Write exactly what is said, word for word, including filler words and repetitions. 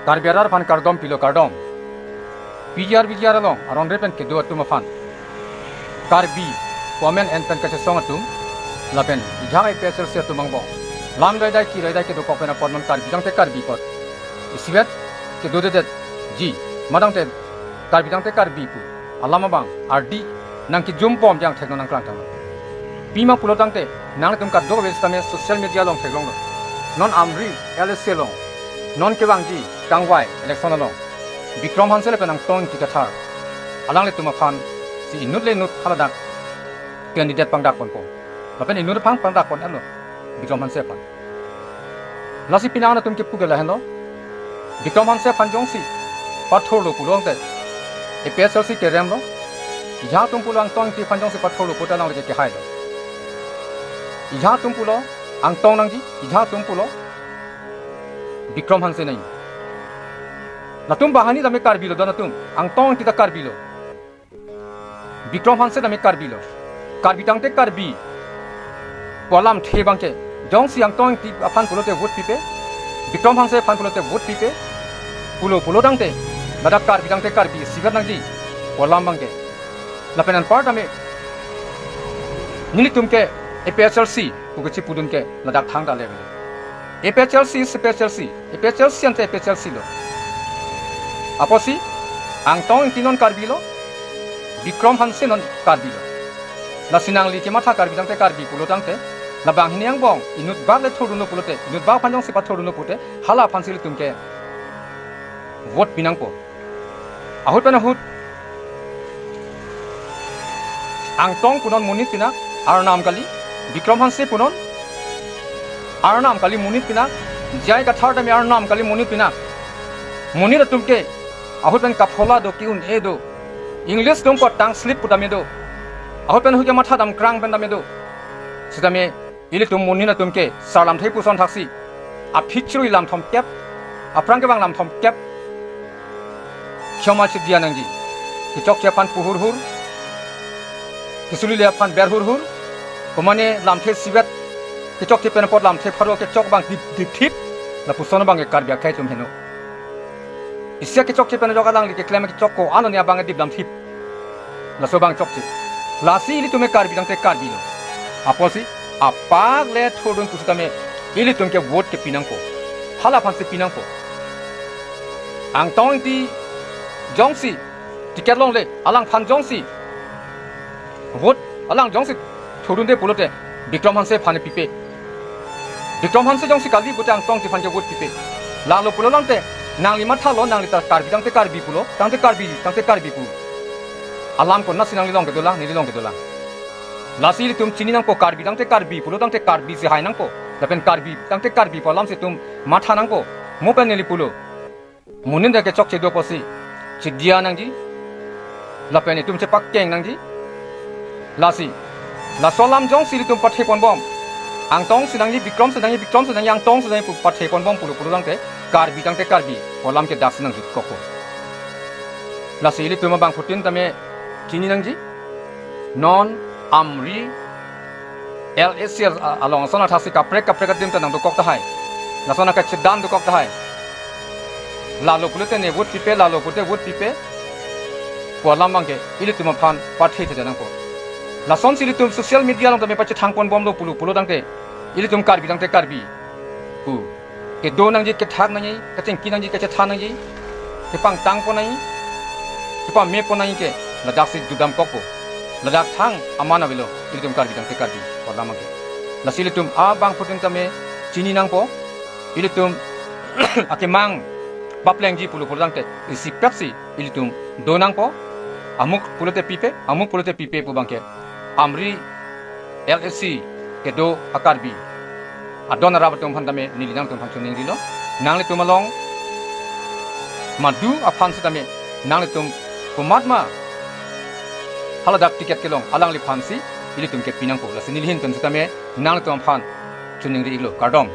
Karbi arat aphan kardom pilo, kardom. P G R V G R along aron re pen kedo atum aphan, Karbi pu amen en pen kachesong atum, lapen ejang A P H L C atum angbong lam raidai ki raidai kedokok pen apot non Karbi tangte Karbi apot isivet kedodedetji, madangte Karbi tangte Karbi pu alam abang ardi nangkejum pom jang theknon nangklang tanglo. Pima pulo tangte nanglitum kadokave sitame social media along theklonglo. Non Amri L A C along non kevangji kangvai election along Bikram Hanse lapen Angtong Engti Kathar alanglitum aphan si inut le inut haladak candidate pangdak ponpo. Lapen inut aphan pangdak pon-etlo Bikram Hanse aphan. Lasi penang atum kepu ke lahenlo. Bikram Hanse aphan jongsi pathorlo pulo tangte A P H L C keremlo. Ejang atum pulo Angtong Engti aphan jongsi pathorlo pulote alangli ke kehailo. Ejang atum pulo Angtong nangji, ejang atum pulo Bikram Hanse nangji. Latum banghini tame Karbi lo, don atum, Angtong Engti ta Karbi lo, Bikram Hanse tame Karbi lo. Karbi tangte Karbi pu alamthe abangke, jongsi Angtong Engti aphan pulote vote pipe, Bikram Hanse aphan pulote vote pipe pulo pulo tangte, ladak Karbi tangte Karbi isivet nangji pu alam abangke. Lapen anpar tame nelitum ke A P H L C pu kachipudun ke ladak thangta le. A P H L C is A P H L C, A P H L C ante A P H L C lo. Apotsi Angtong Engti non Karbi lo, Bikram Hanse non Karbi lo. Lasi nangli kematha Karbi tangte Karbi pulo tangte, labanghini angbong inut bak le thordunlo pulote, inut bak aphan jongsi pathordunlo pulote, hala aphansi ilitum ke vote pinangpo. Ahut pen ahut Angtong punon monit pinak, Arnam kali. Bikram Hanse punon Arnam kali, monit pinak. J I Kathar tame Arnam kali, monit pinak. Monit atum ke ahut pen kaphola do, ki-un-e do. English atum apot tongue slip pu tame do. Ahut pen ahut kematha damkrang pen tame do. Sitame ilitum monit atum ke sar lamthe puson thaksi, aphi chirui lam thomkep, aphrang kevang lam thomkep khoma chidia nangji. Kechokche aphan pu hurhur, kesuli le aphan ber hurhur, komane lamthe isivet, kechokche pen apot lamthe pharo kechok abang dip dipthip, lapuson abangke Karbi akhei atum heno. Isi akechokche pen ajok alangli keklem kechok ko-an arni abang dip lamthip. Laso abang chokche. Lasi ilitum ke Karbi tangte Karbi lo. Apotsi apak le thordun pusitame ilitum ke vote ke pinangpo. Hala aphansi pinangpo. Angtong Engti jongsi ticket longle, alangphan jongsi vote, alang jongsi thordunde pulote Bikram Hanse aphan pipe. Bikram Hanse jongsi kali pulote Angtong Engti aphan ke vote pipe. Lalo pulo tangte nangli mathalo, nangli ta Karbi tangte Karbi pulo, tangte Karbi, tangte Karbi pu alam konatsi nangli long kedolang, neli long kedolang. Lasi ilitum chini nangpo, Karbi tangte Karbi pulo tangte Karbi si hai nangpo. Lapen Karbi tangte Karbi pu alamsi itum matha nangpo. Mo pen neli pulo, monit ta kechokche do apotsi chidia nangji, lapen itum chepakeng nangji. Lasi laso alam jongsi ilitum pathe ponbom, Angtong si nangji, Bikram si nangji, Bikram si nangji, Angtong si nangji pu pathe ponbom pulo pulo tangte, Karbi tangte Karbi pu alam ke daksi nangjutkokpo. Lasi ilitum abangphutin tame chini nangji, non Amri L A C al-, along ason athaksi kaprek kaprek adim ta nangdokok tahai. Lason akachedan dokok tahai. Lalo pulote ne vote pipe, lalo pulote vote pipe pu alam abangke ilitum aphan pathe theja nangpo. Lasonsi ilitum social media along tame pachethang ponbomlo pulo pulo tangte, ilitum Karbi tangte Karbi pu kedo nangji, kethak nangji, kachingki nangji, kachethan nangji, kepangtang pon nangji, kepame pon nangji ke ladaksi judamkokpo. Ladak thang aman avelo, ilitum Karbi tangte Karbi pu alam abangke. Lasi ilitum abangphutin tame chini nangpo, ilitum akemang paplengji pulo pulo tangte isipetsi ilitum do nangpo. Amuk pulote pipe, amuk pulote pipe pu abangke Amri L A C kedo a-Karbi adon arap atum aphan tame neli nangtum aphan choningrilo. Nanglitum along madu aphan sitame nanglitum komatma haladak ticket kelong alangliphansi ilitum ke pinangpo. Lasi neli ahin pen sitame nanglitum aphan choningri-iklo. Kardom.